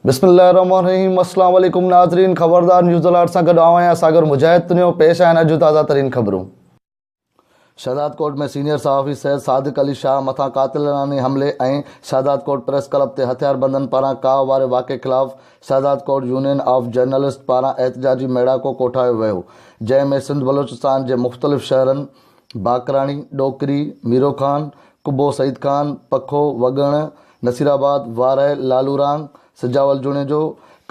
بسم الله الرحمن الرحيم السلام عليڪم ناظرين خبردار نيوز الرٽ سان گڏ آئون آهيان ساگر مجاهد تنيو پيش آهن اڄ جون تازه ترين خبرون. شهدادڪوٽ ۾ سينيئر صحافي سيد صادق علي شاهه مٿان قاتلاڻي حملي ۽ شهدادڪوٽ پريس ڪلب تي هٿياربندن پاران ڪاهه واري واقعي خلاف شهدادڪوٽ يونين آف جرنلسٽ پاران احتجاجي ميڙاڪو ڪوٺايو ويو جنهن ۾ سنڌ بلوچستان جي مختلف شهرن باقراڻي، ڏوڪري، ميروخان، قبو سعيد خان، پکو، وڳڻ، نصيرآباد، وارهه، لالورانگ، سجاول جوڻيجو،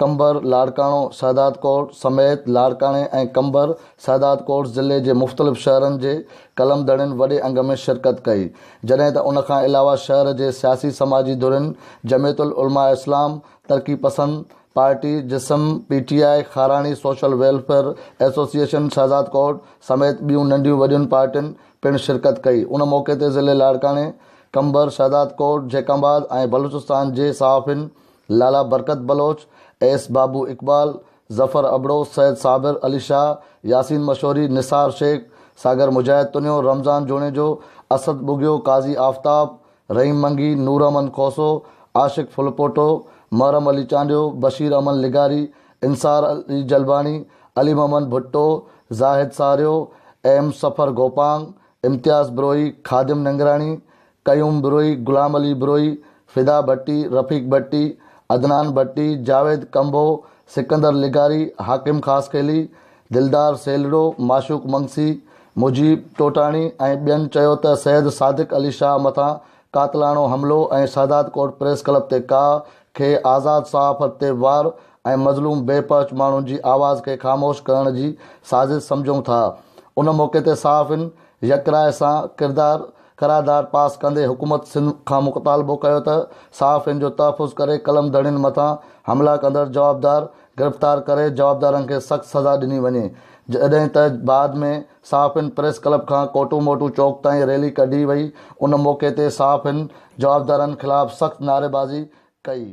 قمبر، لاڙڪاڻو، شهدادڪوٽ سميت لاڙڪاڻي ۽ قمبر شهدادڪوٽ ضلعي جي مختلف شهرن جي قلم ڌڻين وڏي انگ ۾ شرڪت ڪئي جڏهن ته ان کان علاوه شهر جي سياسي سماجي ڌرين جمعيت العلماء اسلام، ترقي پسند پارٽي، جسم، P T I, Kharani social welfare association Shahdadkot سميت ٻيون ننڍيون وڏين پارٽين پڻ شرڪت ڪئي. ان موقعي تي ضلعي لاڙڪاڻي، قمبر، شهدادڪوٽ، جيڪب آباد ۽ بلوچستان جي صحافين لالا برڪت بلوچ، ايس بابو اقبال، ظفر ابڙو، سيد صابر علي شاهه، ياسين مشوري، نثار شيخ، ساگر مجاهد تنيو، رمضان جوڻيجو، اسد ٻگهيو، قاضي آفتاب، رحيم منگي، نور احمد کوسو، عاشق ڦلپوٽو، محرم علي چانڊيو، بشير احمد لغاري، انصار علي جلباڻي، علي محمد ڀٽو، زاهد ساريو، ايم صفر گوپانگ، امتياز بروهي، خادم ننگراڻي، قيوم بروهي، غلام علي بروهي، فدا ڀٽي، رفيق ڀٽي، عدنان ڀٽي، جاويد ڪمبوه، سڪندر لغاري، حاڪم خاصخيلي، دلدار سيلرو، معشوق منگسي، مجيب ٽوٽاڻي ۽ ٻين چيو ته سيد صادق علي شاهه مٿان قاتلاڻو حملو ۽ شهدادڪوٽ پريس ڪلب تي ڪاهه کي آزاد صحافت تي وار ۽ مظلوم بي پهچ ماڻهن جي آواز کي خاموش ڪرڻ جي سازش سمجهون ٿا ان موقعي تي صحافين يڪراء سان ڪردار قراردار پاس ڪندي حڪومت سنڌ کان مطالبو ڪيو ته صحافين جو تحفظ ڪري قلم ڌڻين مٿان حملا ڪندڙ جوابدار گرفتار ڪري جوابدارن کي سخت سزا ڏني وڃي جڏهن ته بعد ۾ صحافين پريس ڪلب کان ڪوٽو موٽو چوڪ تائين ريلي ڪڍي وئي ان موقعي تي صحافين جوابدارن خلاف سخت نعريبازي ڪئي.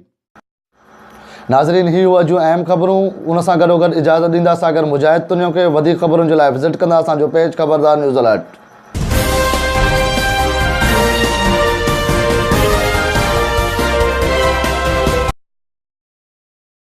ناظرين هي هو اڄ جون اهم خبرون ان سان گڏوگڏ اجازت ڏيندا ساگر مجاهد تنيو کي وڌيڪ خبرن جي لاء وزٽ ڪندا اسان جو پيج خبردار نيوز الرٽ.